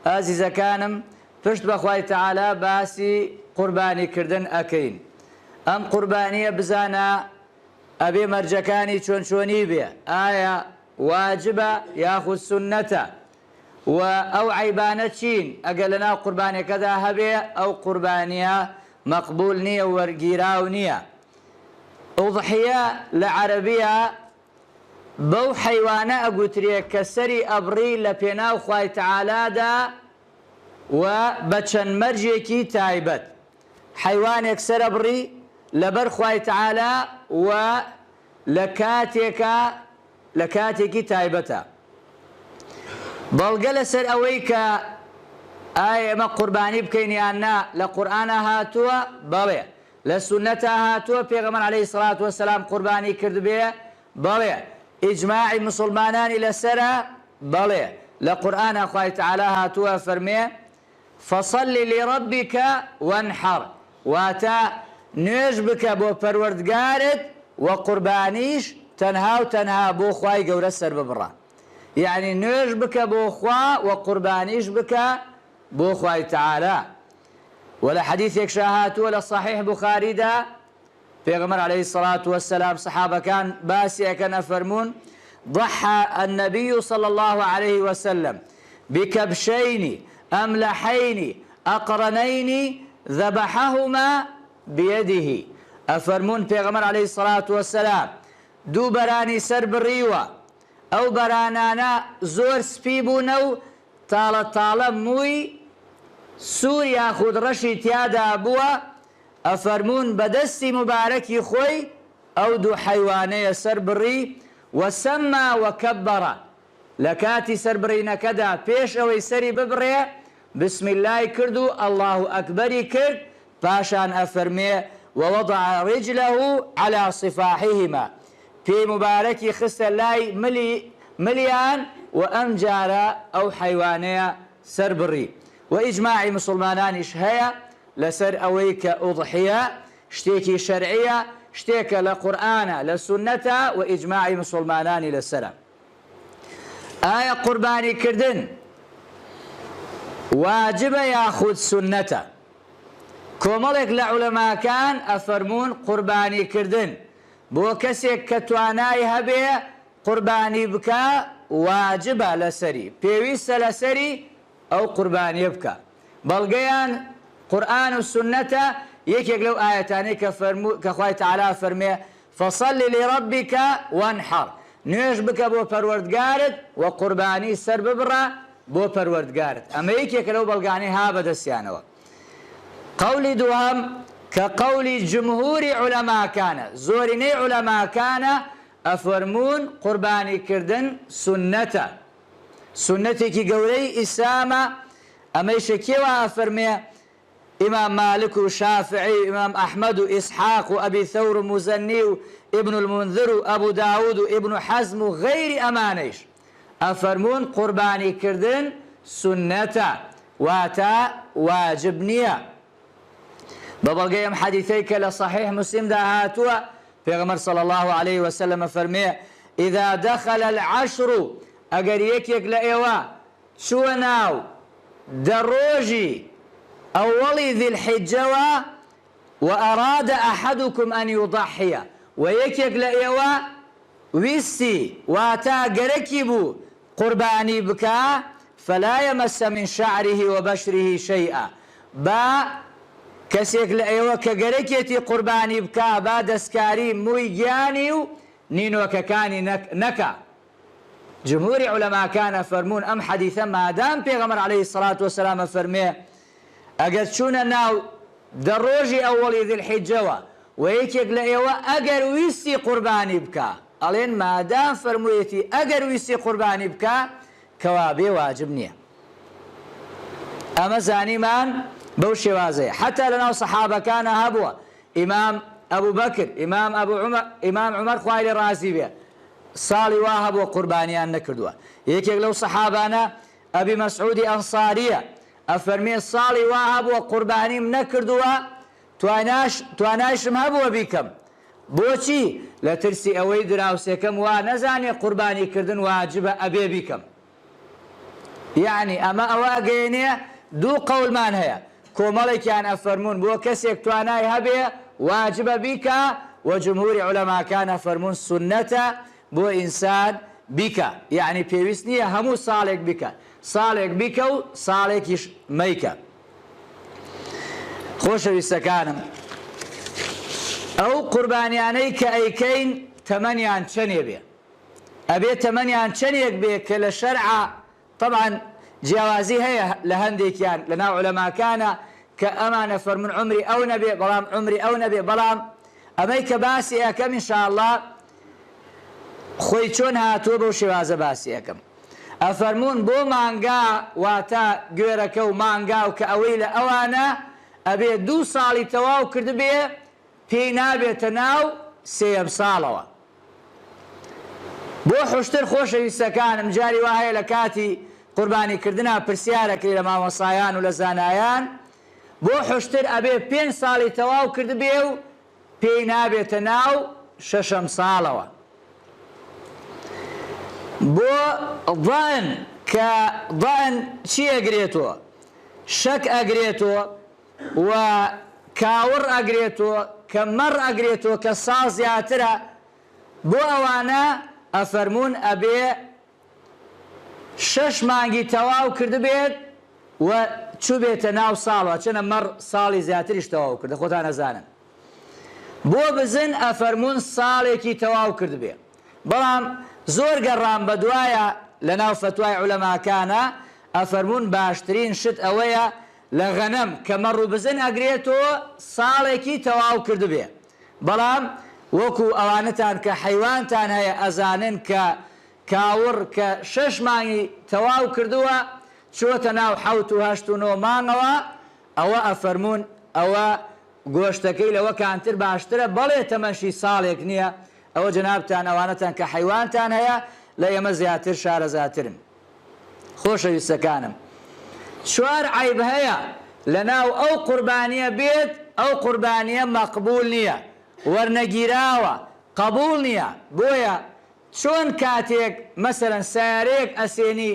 ئازیزەکانم پشت بە خوای تەعالا باسی قوربانی کردن ئەکەین ئەم قوربانیە بزانە ئەبێ مەرجەکانی چۆن چۆنی بێ ئایا واجبە یاخود سوننەتە وە ئەو عەیبانە چین ئەگەر لەناو قوربانیەکەدا هەبێ ئەو قوربانیە مەقبول نیە و وەرگیراو نیە ئوضحیە لە عەرەبیە بەو حەیوانە ئەگوترێ کە سەری ئەبڕی لە پێناو خوای تەعالادا و بە چەند مەرجێکی تایبەت حەیوانێک سەرەبڕی لەبەر خوای تەعالا و لە کاتێکا لە کاتێکی تایبەتا. بەڵگە لەسەر ئەوەی کە ئایا ئێمە قوربانی بکەین یان نا لە قورئانا هاتووە؟ بەڵێ. لە سوننەتا هاتووە پێغەمبەر علیە الصلوە والسلام قوربانی کردبێ؟ بەڵێ. ئیجماعی موسوڵمانانی لەسەرە؟ بەڵێ. لە قورئانا خوای تەعالا هاتووە ئەفەرموێ، فصل لربک وانحر، واتە، نوێژ بکە بۆ پەروەردگارت وە قوربانیش تەنها و تەنها بۆ خوای گەورە سەرببڕە. یەعنی نوێژ بکە بۆ خوا وە قوربانیش بکە بۆ خوای تەعالا. وە لە حەدیثێکشا هاتووە لە صحیح بوخاریدا پێغەمبەر علیە الصلوە والسلام سەحابەکان باسی ئەکەن ئەفەرموون، ضحی النبی صلی اللە علیه وسلم بکبشین املحین اقرنین ذبحهما بیده ئەفەرموون پێغەمبەر علیە الصلوە والسلام دوو بەرانی سەر بڕیوە ئەو بەرانانە زۆر سپی بوونە و تاڵە تاڵە مووی سوور یاخود ڕەشی تیادا بووە ئەفەرموون بە دەستی موبارەکی خۆی ئەو دوو حەیوانەیە سەر بڕی، وسما وکبر، لە کاتی سەر بڕینەکەدا پێش ئەوەی سەری ببڕێ بسم اللە ی کرد و اللە اکبری کرد، پاشان ئەفەرموێ، ووضع رجلە علی صفاحهما، پێی موبارەکی خستە لای ملی ملیان و ئەمجارە ئەو حەیوانەیە سەر بڕی، وە ئیجماعی موسوڵمانانیش هەیە لەسەر ئەوەی کە ئوضحیە شتێکی شەرعیە، شتێکە لە قورئانە، لە سوننەتە و ئیجماعی موسوڵمانانی لەسەرە. ئایا قوربانی کردن واجبە یاخود سوننەتە؟ کۆمەڵێک لە عولەماکان ئەفەرموون قوربانی کردن بۆ کەسێک کە توانای هەبێ قوربانی بکا واجبە لەسەری، پێویستە لەسەری ئەو قوربانیە بکا. بەڵگەیان قورئان و سوننەتە، یەکێک لەو ئایەتانەی کە فەرموو کە خوای تەعالا ئەفەرموێ، فصل لربک وانحر، نوێژ بکە بۆ پەروەردگارت و قوربانی سەر ببڕە بۆ پەروەردگارت، ئەمە یەکێکە لەو بەڵگانەی ها بەدەستیانەوە. قەولی دووهەم کە قەولی جمهوری عولەماکانە، زۆرینەی عولەماکانە ئەفەرموون قوربانی کردن سوننەتە، سوننەتێکی گەورەی ئیسلامە، ئەمەیشە کێ وا ئەفەرمێ؟ ئیمام مالک و شافعی و ئیمام ئەحمەد و ئیسحاق و ئەبی ثەور و موزەنی و ئیبن المنذر و ئەبو داود و ئیبن حەزم و غەیری ئەمانەیش ئەفەرموون قوربانی کردن سوننەتە واتە واجب نییە. بە بەڵگەی ئەم حەدیثەی کە لە صحیح مسلمدا هاتووە پێغەمبەر صلی اللە علیه وسلم ئەفەرموێ، اذا دخل العشر، ئەگەر یەکێک لە ئێوە چووە ناو دە ڕۆژی ئەوەڵی ذی الحجەوە، واراد احدکم ان یضحی، وە یەکێک لە ئێوە ویستی، واتە گەرەکی بوو قوربانی بکا، فلا یمس من شعره وبشره شیئا، با کەسێک لە ئێوە کە گەرەکێتی قوربانی بکا با دەستکاری مووی گیانی و نینۆکەکانی نەکا. جمهوری عولەماکان ئەفەرموون ئەم حەدیثە مادام پێغەمبەر علیە الصلوە والسلام ئەفەرموێ ئەگەر چوونە ناو دە ڕۆژی ئەوەڵی ذی الحجەوە وە یەکێک لە ئێوە ئەگەر ویستی قوربانی بکا ئەڵێن مادام فەرموویەتی ئەگەر ویستی قوربانی بکا کەوابێ واجب نیە ئەمە زانیمان بەو شێوازەیە حەتا لەناو سەحابەکانا هەبووە ئیمام ئەبو بەکر ئیمام ئەبو عومەر ئیمام عومەر خوای لێ ڕازی بێ ساڵی وا هەبووە قوربانیان نەکردووە یەکێک لەو سەحابانە ئەبی مەسعودی ئەنساریە ئەفەرمێ ساڵی وا هەبووە قوربانیم نەکردووە تواناش توانایشم هەبووە بیکەم بۆچی؟ لە ترسی ئەوەی دراوسێکەم وا نەزانێ قوربانی کردن واجبە ئەبێ بیکەم. یەعنی ئەمە ئەوە ئەگەیەنێ دوو قەولمان هەیە، کۆمەڵێکیان ئەفەرموون بۆ کەسێک توانای هەبێ واجبە بیکا، وە جمهوری عولەماکان ئەفەرموون سوننەتە بۆ ئینسان بیکا، یەعنی پێویست نییە هەموو ساڵێک بیکا، ساڵێک بیکە و ساڵێکیش مەیکە. خۆشەویستەکانم ئەو قوربانیانەی کە ئەیکەین تەمەنیان چەنێ بێ؟ ئەبێ تەمەنیان چەنێک بێ کە لە شەرعا تەبعەن جیاوازی هەیە لە هەندێکیان لە ناو عولەماکانا کە ئەمان ئەفەرموون عومری ئەو نەبێ بەڵام عومری ئەو نەبێ بەڵام ئەمەی کە باسی ئەکەم ان شاء اللە خۆی چۆن هاتووە بەو شێوازە باسی ئەکەم ئەفەرموون بۆ مانگا واتە گوێرەکە و مانگا و کە ئەوەی لە ئەوانە ئەبێ دوو ساڵی تەواو کردبێ پێی نابێتە ناو سێیەم ساڵەوە. بۆ حوشتر خۆشەویستەکانم جاری وا هەیە لە کاتی قوربانی کردنا پرسیار ئەکرێ لە مامۆسایان و لە زانایان بۆ حوشتر ئەبێ پێنج ساڵی تەواو کردبێ و پێی نابێتە ناو شەشەم ساڵەوە بۆ ضەئن کە ضەئن چی ئەگرێتۆ شەک ئەگرێتۆ و کاوڕ ئەگرێتۆ کە مەڕ ئەگرێتۆ کە ساڵ زیاترە بۆ ئەوانە ئەفەرموون ئەبێ شەش مانگی تەواو کردبێت و چوبێتە ناو ساڵەوە چەنە مەڕ ساڵی زیاتریش تەواو کردە خۆتان ئەزانن بۆ بزن ئەفەرموون ساڵێکی تەواو کردبێ بەڵام زۆر گەڕام بەدوایە لەناو فەتوای عولەماکانا ئەفەرموون باشترین شت ئەوەیە لە غەنەم کە مەڕ و بزن ئەگرێتۆ ساڵێکی تەواو کردبێ بەڵام وەکو ئەوانەتان کە حەیوانتان هەیە ئەزانن کە کاوڕ کە شەش مانگی تەواو کردووە چۆتە ناو حەوت و هەشت و نۆ مانگەوە ئەوە ئەفەرموون ئەوە گۆشتەکەی لەوە کانتر باشترە بەڵێ تەمەنشی ساڵێک نیە ئەوە جەنابتان ئەوانەتان کە حەیوانتان هەیە لە ئێمە زیاتر شارەزاترن. خۆشەویستەکانم چوار عەیب هەیە لەناو ئەو قوربانیە بێت ئەو قوربانیە مەقبول نیە وەرنەگیراوە قبوڵ نیە بۆیە چۆن کاتێک مەسەلەن سەیارەیەک ئەسێنی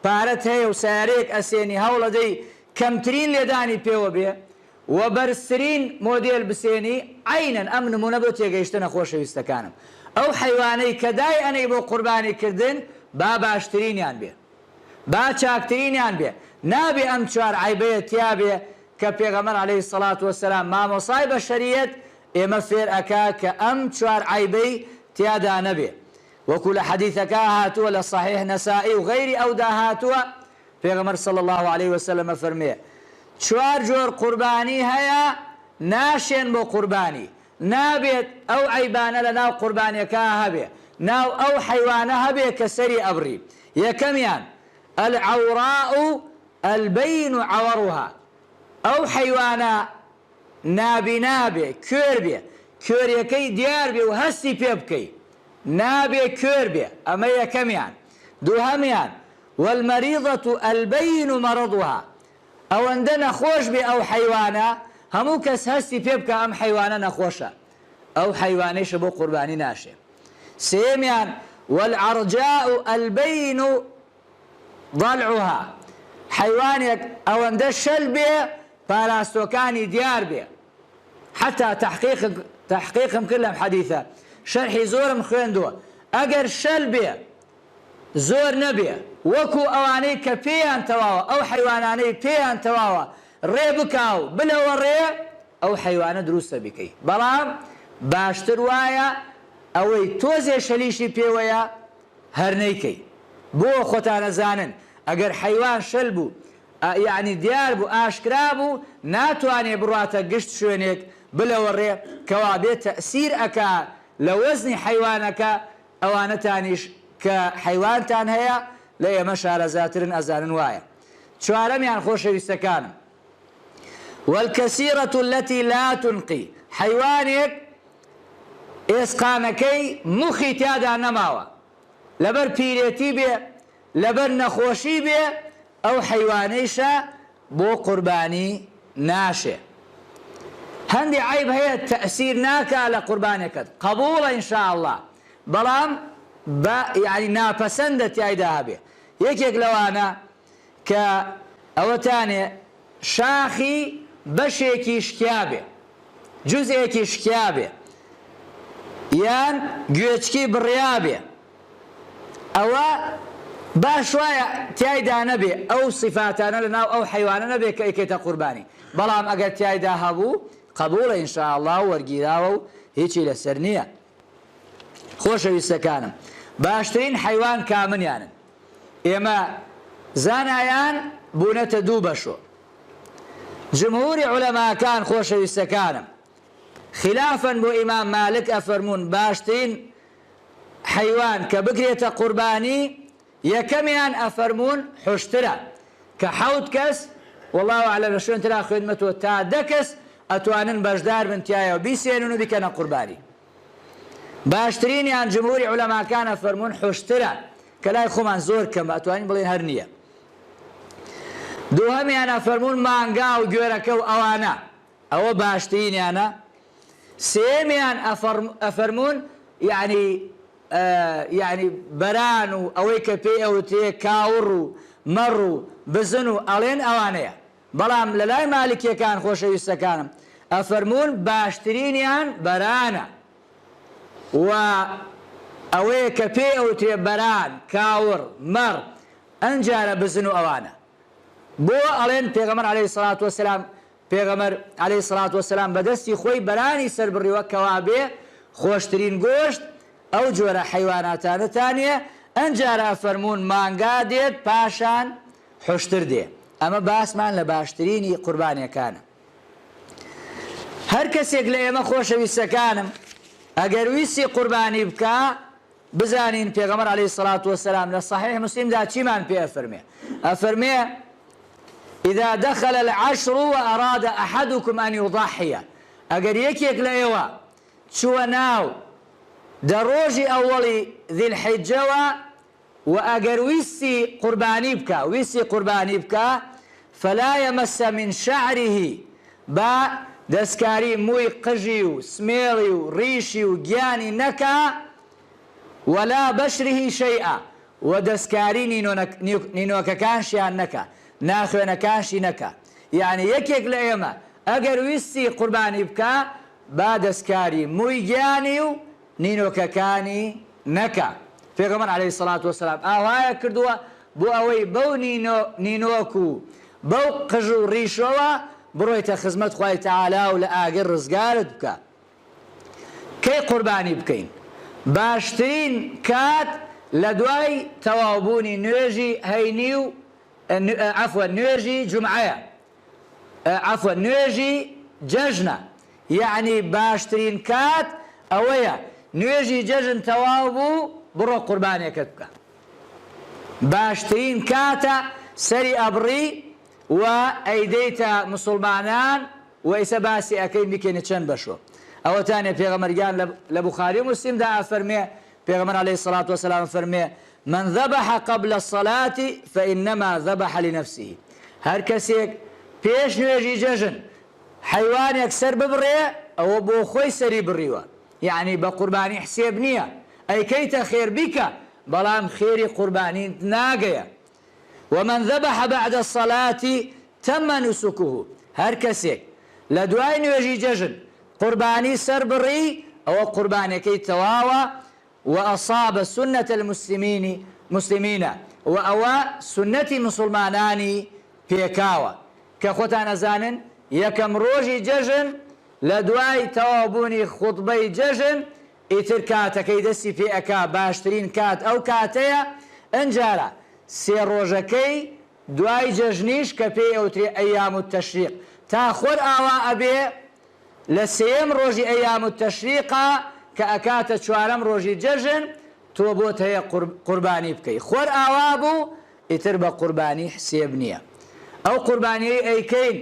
پارەت هەیە و سەیارەیەک ئەسێنی هەوڵەدەی کەمترین لێدانی پێوە بێ و بەرزترین مۆدێل بسێنی عەینەن ئەم نمونە بۆ تێگەیشتنە خۆشەویستەکانم ئەو حەیوانەی کە دای ئەنێی بۆ قوربانی کردن با باشترینیان بێ با چاکترینیان بێ نابێ ئەم چوار عەیبەیە تیا بێ کە پێغەمبەر علیە الصلوە والسلام مامۆسای بەشەریەت ئێمە فێر ئەکا کە ئەم چوار عەیبەی تیادا نەبێ وەکو لە حەدیثەکە هاتووە لە صحیح نسائی و غەیری ئەودا هاتووە پێغەمبەر صلی اللە علیە وسلم ئەفەرموێ، چوار جۆر قوربانی هەیە ناشێن بۆ قوربانی، نابێت ئەو عەیبانە لە ناو قوربانیەکە هەبێ، ناو ئەو حەیوانە هەبێ کە سەری ئەبڕی، یەکەمیان، العوراء البین عورها، ئەو حەیوانە نابینا بێ، کوێر بێ، کوێریەکەی دیار بێ و هەستی پێ بکەی، نابێ کوێر بێ، ئەمە یەکەمیان. دووهەمیان، والمریضە البین مرضها، ئەوەندە نەخۆش بێ ئەو حەیوانە، هەموو کەس هەستی پێ بکا ئەم حەیوانە نەخۆشە، ئەو حەیوانەیشە بۆ قوربانی ناشێ. سێیەمیان، والعرجاء البین ضلعها، حەیوانێک ئەوەندە شەل بێ پاراستۆکانی دیار بێ، حەتا تەحقیقم کرد لەم حەدیثە شەرحی زۆرم خوێندووە، ئەگەر شەل بێ زۆر نەبێ وەکو ئەوانەی کە پێیان تەواوە ئەو حەیوانانەی پێیان تەواوە ڕێ بکا و بلەوەڕێ ئەو حەیوانە دروستە بیکەی بەڵام باشتر وایە ئەوەی تۆزێ شەلیشی پێوەیە هەر نەیکەی بۆ خۆتان ئەزانن ئەگەر حەیوان شەل بوو یەعنی دیار بوو ئاشکرا بوو ناتوانێ بڕواتە گشت شوێنێک بلەوەڕێ کەوابێ تەئسیر ئەکا لە وەزنی حەیوانەکە ئەوانەتانیش کە حەیوانتان هەیە لە ئێمە شارەزاترن ئەزانن وایە چوارەمیان خۆشەویستەکانم والکثیرە التی لا تنقی حەیوانێک ئێسقانەکەی موخی تیادا نەماوە لەبەر پیرێتی بێ لەبەر نەخۆشی بێ ئەو حەیوانەیشە بۆ قوربانی ناشێ هەندێ عەیب هەیە تەئسیر ناکا لە قوربانێکەت قەبوڵە ان شاء اللە بەڵام بە یانی ناپەسەندە تیایدا هەبێ یەکێک لەوانە. کە ئەوەتانێ شاخی بەشێکی شکیابێ، جوزئێکی شکیابێ، یان گوێچکی بڕیابێ، ئەوە باش وایە تیایدا نەبێ، ئەو سیفاتانە لەناو ئەو حەیوانە نەبێ کە ئەیکەیتە قوربانی، بەڵام ئەگەر تیایدا هەبوو قەبوڵە ان شاء اللە و وەرگیراوە و هیچی لەسەر نییە. خۆشەویستەکانم باشترین حەیوان کامنیانن؟ ئێمە زانایان بوونەتە دوو بەشۆ جمهوری عولەماکان خۆشەویستەکانم خلافەن بۆ ئیمام مالک ئەفەرموون باشترین حەیوان کە بکرێتە قوربانی یەکەمیان ئەفەرموون حوشترە کە حەوت کەس واللە اعلم لە شوێن ترا خوێندمەتەوە تا دە کەس ئەتوانن بەشدار بن تیایا و بیسێنن و بیکەنە قوربانی باشترینیان جمهوری عولەماکان ئەفەرموون حوشترە کە لای خۆمان زۆر کەمە ئەتوانین بڵێین هەر نییە. دووهەمیان ئەفەرموون مانگا و گوێرەکە و ئەوانە ئەوە باشترینیانە. سێیەمیان ئەفەرموون یەعنی یەعنی بەران و ئەوەی کە پێی ئەوترێ کاوڕ و مەڕ و بزن و ئەڵێن ئەوانەیە. بەڵام لەلای مالکیەکان خۆشەویستەکانم ئەفەرموون باشترینیان بەرانە و ئەوەیە کە پێی ئەوترێ بەران، کاوڕ، مەڕ، ئەنجارە بزن و ئەوانە. بۆ ئەڵێن پێغەمبەر علیە الصلوە والسلام پێغەمبەر علیە الصلوە والسلام بە دەستی خۆی بەرانی سەربڕیوە کەوابێ خۆشترین گۆشت ئەو جۆرە حەیواناتانەتانیە ئەنجارە ئەفەرموون مانگا دێت پاشان حوشتر دێ ئەمە باسمان لە باشترینی قوربانیەکانە هەر کەسێک لە ئێمە خۆشەویستەکانم ئەگەر ویستی قوربانی بکا بزانین پێغەمبەر علیه الصلاة والسلام لە صحیح مسلمدا چیمان پێ ئەفەرمێ ئەفەرمێ اذا دخل العشر واراد احدكم ان يضحي ئەگەر یەکێک لە ئێوە چووە ناو دە ڕۆژی ئەوەڵی ذی الحجەوە وە ئەگەر ویستی قوربانی بکا ویستی قوربانی بکا فلا یمس من شعره با دەستکاری مووی قژی و سمێڵی و ڕیشی و گیانی نەکا ولا بشره شیئا وە دەستکاری نینۆکەکانشیان نەکا ناخوێنەکانشی نەکا یەعنی یەکێک لە ئێمە ئەگەر ویستی قوربانی بکا با دەستکاری مووی گیانی و نینۆکەکانی نەکا. پێغەمبەر علیە الصلوە والسلام ئاوهایە کردووە بۆ ئەوەی بەو نینۆک و بەو قژ و ڕیشەوە بڕۆیتە خزمەت خوای تەعالا و لە ئاگر ڕزگارت بکا. کەی قوربانی بکەین؟ باشترین کات لە دوای تەواوبوونی نوێژی هەینی و عەفوەن نوێژی جومعەیە عەفوەن نوێژی جەژنە یەعنی باشترین کات ئەوەیە نوێژی جەژن تەواو بوو بڕۆ قوربانێکەت بکە باشترین کاتە سەری ئەبڕی و ئەیدەیتە مسوڵمانان و ئیسە باسی ئەکەین بیکەینە چەند بەشۆ ئەوەتانێ پێغەمبەر گیان لە بوخاری و موسلیمدا ئەفەرمێ پێغەمبەر علیە الصلوة والسلام ئەفەرمێ من ذبح قبل الصلاة فانما ذبح لنفسه هەر کەسێک پێش نوێژی جەژن حەیوانێک سەر ببڕێ ئەوە بۆ خۆی سەری بڕیوە یەعنی بە قوربانی حسێب نیە ئەیکەیتە خێر بیکە بەڵام خێری قوربانیت ناگەیە ومن ذبح بعد الصلاة تم نسکه هەر کەسێک لە دوای نوێژی جەژن قوربانی سەر بڕی ئەوە قوربانیەکەی تەواوە وأصاب سنة المسلمین مسلمین و ئەوە سوننەتی موسڵمانانی پێکاوە کە خۆتان ئەزانن یەکەم ڕۆژی جەژن لە دوای تەواو بوونی خوتبەی جەژن ئیتر کاتەکەی دەستی پێ ئەکا باشترین کات ئەو کاتەیە ئنجارە سێ ڕۆژەکەی دوای جەژنیش کە پێی ئەوترێ ایام التشریق تا خۆر ئاوا ئەبێ لە سێیەم ڕۆژی ایام التشریقا کە ئەکاتە چوارەم ڕۆژی جەژن تۆ بۆت هەیە قوربانی بکەی خۆر ئاوا بوو ئیتر بە قوربانی حسێب نیە ئەو قوربانیەی ئەیکەین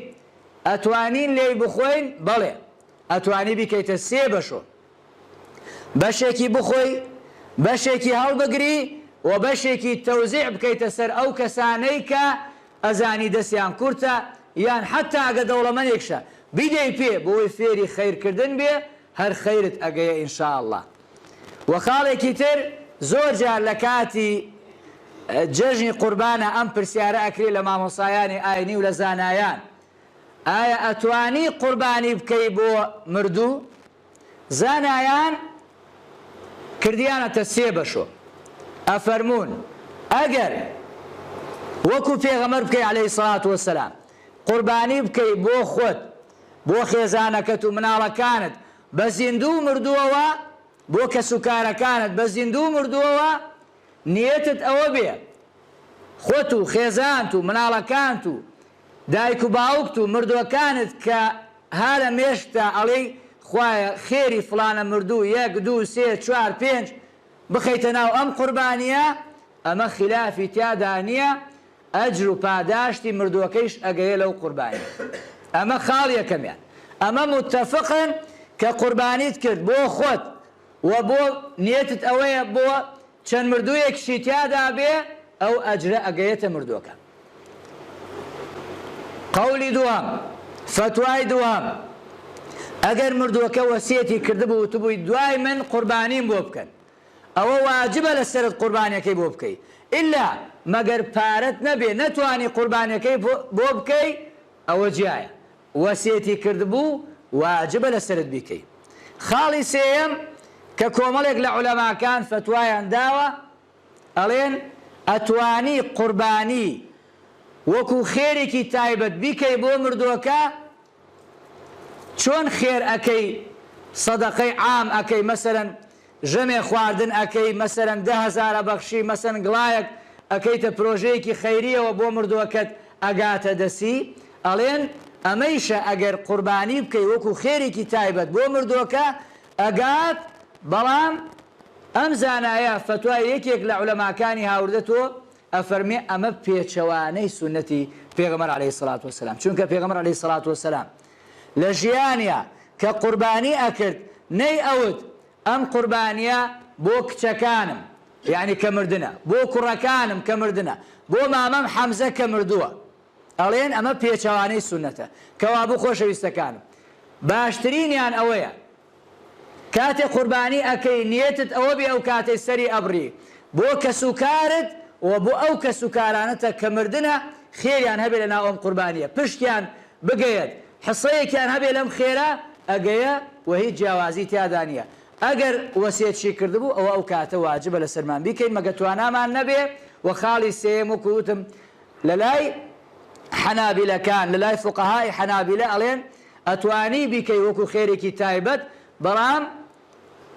ئەتوانین لێی بخۆین بەڵێ ئەتوانی بیکەیتە سێ بەشۆ بەشێکی بخۆی بەشێکی هەڵبگری و بەشێکی تەوزیع بکەیتە سەر ئەو کەسانەی کە ئەزانی دەستیان کورتە یان حەتا ئەگە دەوڵەمەنێکشە بیدەی پێ بۆی فێری خەیر کردن بێ هەر خەیرت ئەگەیە ان شاء اللە وە خاڵێکی تر زۆر جار لە کاتی. جەژنی قوربانە ئەم پرسیارە ئەکرێ لە مامۆسایانی ئاینی و لە زانایان ئایا ئەتوانی قوربانی بکەی بۆ مردوو؟ زانایان کردیانەتە سێ بەشۆ ئەفەرموون ئەگەر وەکو پێغەمبەر بکەی علیە سڵات وسلام قوربانی بکەی بۆ خۆت بۆ خێزانەکەت و مناڵەکانت بە زیندوو و مردووەوە بۆ کەسوکارەکانت بە زیندوو و مردووەوە نیەتت ئەوە بێ خۆت و خێزانت و مناڵەکانت و دایک و باوکت و مردوەکانت کە ها لە مێشکتا ئەڵێی خوایە خێری فڵانە مردوو یەک دوو سێ چوار پێنج بخەیتە ناو ئەم قوربانیە ئەمە خیلافی تیادا نیە ئەجر و پاداشتی مردوەکەیش ئەگەیە لەو قوربانیە ئەمە خاڵ یەکەمیان ئەمە متفقن کە قوربانیت کرد بۆ خۆت وە بۆ نیەتت ئەوەیە بۆ چەند مردوویەکیشی تیادا بێ ئەو ئەجرە ئەگەیەتە مردووەکە. قەولی دووهەم، فەتوای دووهەم، ئەگەر مردووەکە وەسیەتی کردبوو وتبووی دوای من قوربانیم بۆ بکەن ئەوە واجبە لەسەرت قوربانیەکەی بۆ بکەی ئیلا مەگەر پارەت نەبێ نەتوانی قوربانیەکەی بۆ بکەی ئەوە جیایە وەسێتی کردبوو واجبە لەسەرت بیکەی. خاڵی سێیەم کە کۆمەڵێک لە عولەماکان فەتوایان داوە ئەڵێن ئەتوانی قوربانی وەکو خێرێکی تایبەت بیکەی بۆ مردووەکە چۆن خێر ئەکەی سەدەقەی عام ئەکەی مەسەلەن ژەمێ خواردن ئەکەی مەسەلەن 10,000 ئەبەخشی مەسەن گڵایەک ئەکەیتە پرۆژەیەکی خەیریەوە بۆ مردووەکەت ئەگاتە دەسی ئەڵێن ئەمەیشە ئەگەر قوربانی بکەی وەکو خێرێکی تایبەت بۆ مردووەکە ئەگات بەڵام ئەم زانایە فەتوای یەکێک لە عولەماکانی هاوردەتۆ ئەفەرمێ ئەمە پێچەوانەی سوننەتی پێغەمبەر علیە الصلوە والسلام چونکە پێغەمبەر علیە الصلوە والسلام لە ژیانیا کە قوربانی ئەکرد نەی ئەوت ئەم قوربانیە بۆ کچەکانم یانی کە مردنە بۆ کوڕەکانم کە مردنە بۆ مامەم حەمزە کە مردووە ئەڵێن ئەمە پێچەوانەی سوننەتە کەوابوو خۆشەویستەکانم باشترینیان ئەوەیە کاتێ قوربانی ئەکەی نیەتت ئەوە بێ ئەو کاتەی سەری ئەبڕی بۆ کەسوکارت و بۆ ئەو کەسوکارانەتە کە مردنە خێریان هەبێ لەناو ئەم قوربانیە پشکیان بگەیەت حسەیەکیان هەبێ لەم خێرە ئەگەیە وە هیچ جیاوازی تیادا نیە ئەگەر وەسیەتشی کردبوو ئەوە ئەو کاتە واجبە لەسەرمان بیکەین مەگە توانامان نەبێ وە خاڵی سێیەم وەکو وتم لەلای حەنابیلەکان لەلای فوقەهای حەنابیلە ئەڵێن ئەتوانی بیکەی وەکو خێرێکی تایبەت بەڵام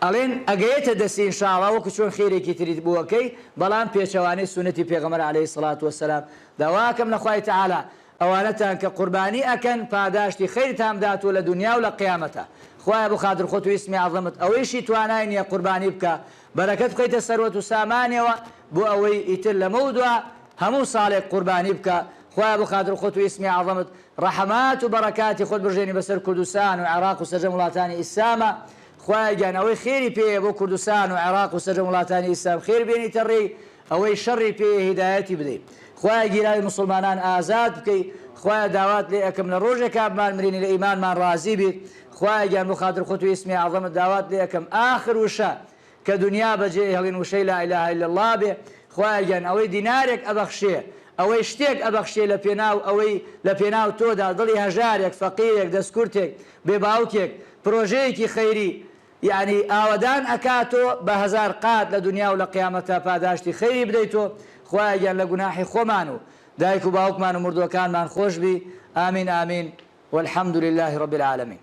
ئەڵێن ئەگەیەتە دەستی ان شاء اللە وەکو چۆن خێرێکی تریت بۆ ئەکەی بەڵام پێچەوانەی سوننەتی پێغەمبەر علیە الصلوە والسلام داواکەم لە خوای تعالی ئەوانەتان کە قوربانی ئەکەن پاداشتی خەیرتان بدات و لە دونیا و لە قیامەتا خوایە بۆ خاتر خۆت و ئیسمی عەزەمت ئەوەیشی توانای نیە قوربانی بکا بەرەکەت بخەیتە سەروەت و سامانیەوە بۆ ئەوەی ئیتر لەمەودوا هەموو ساڵێک قوربانی بکا خوایە بۆ خاتر خۆت و ئیسمی عەزەمت ڕەحمات و بەڕەکاتی خۆت بڕژێنی بەسەر کوردستان و عێڕاق و سەرجەم وڵاتانی ئیسلاما خوایە گیان ئەوەی خێری پێیە بۆ کوردستان و عێڕاق و سەرجەم وڵاتانی ئیسلام خێر بێنیتە ڕێی ئەوەی شەڕی پێیە هیدایەتی بدەی خوایە گیراوی موسڵمانان ئازاد بکەی خوایە داوات لێ ئەکەم لە ڕۆژێکا بمان مرینی لە ئیمانمان ڕازی بیت خوایە گیان بۆ خاتر خۆت و ئیسمی عەزەمت داوات لێ ئەکەم ئاخر وشە کە دونیا بەجێ ئەهێڵین وشەی لا الە الا اللە بێ خوایە گیان ئەوەی دینارێک ئەبەخشێ ئەوەی شتێک ئەبەخشێ لە پێناو ئەوەی لە پێناو تۆدا دڵی هەژارێک فەقیرێک دەستکورتێک بێ باوکێک پرۆژەیەکی خەیری یەعنی ئاوەدان ئەکاتۆ بە هەزار قات لە دونیا و لە قیامەتا پاداشتی خەیری بدەیتۆ خوایە گیان لە گوناحی خۆمان و دایک و باوکمان و مردوەکانمان خۆش بی ئامین ئامین والحمد للە رب العالمین.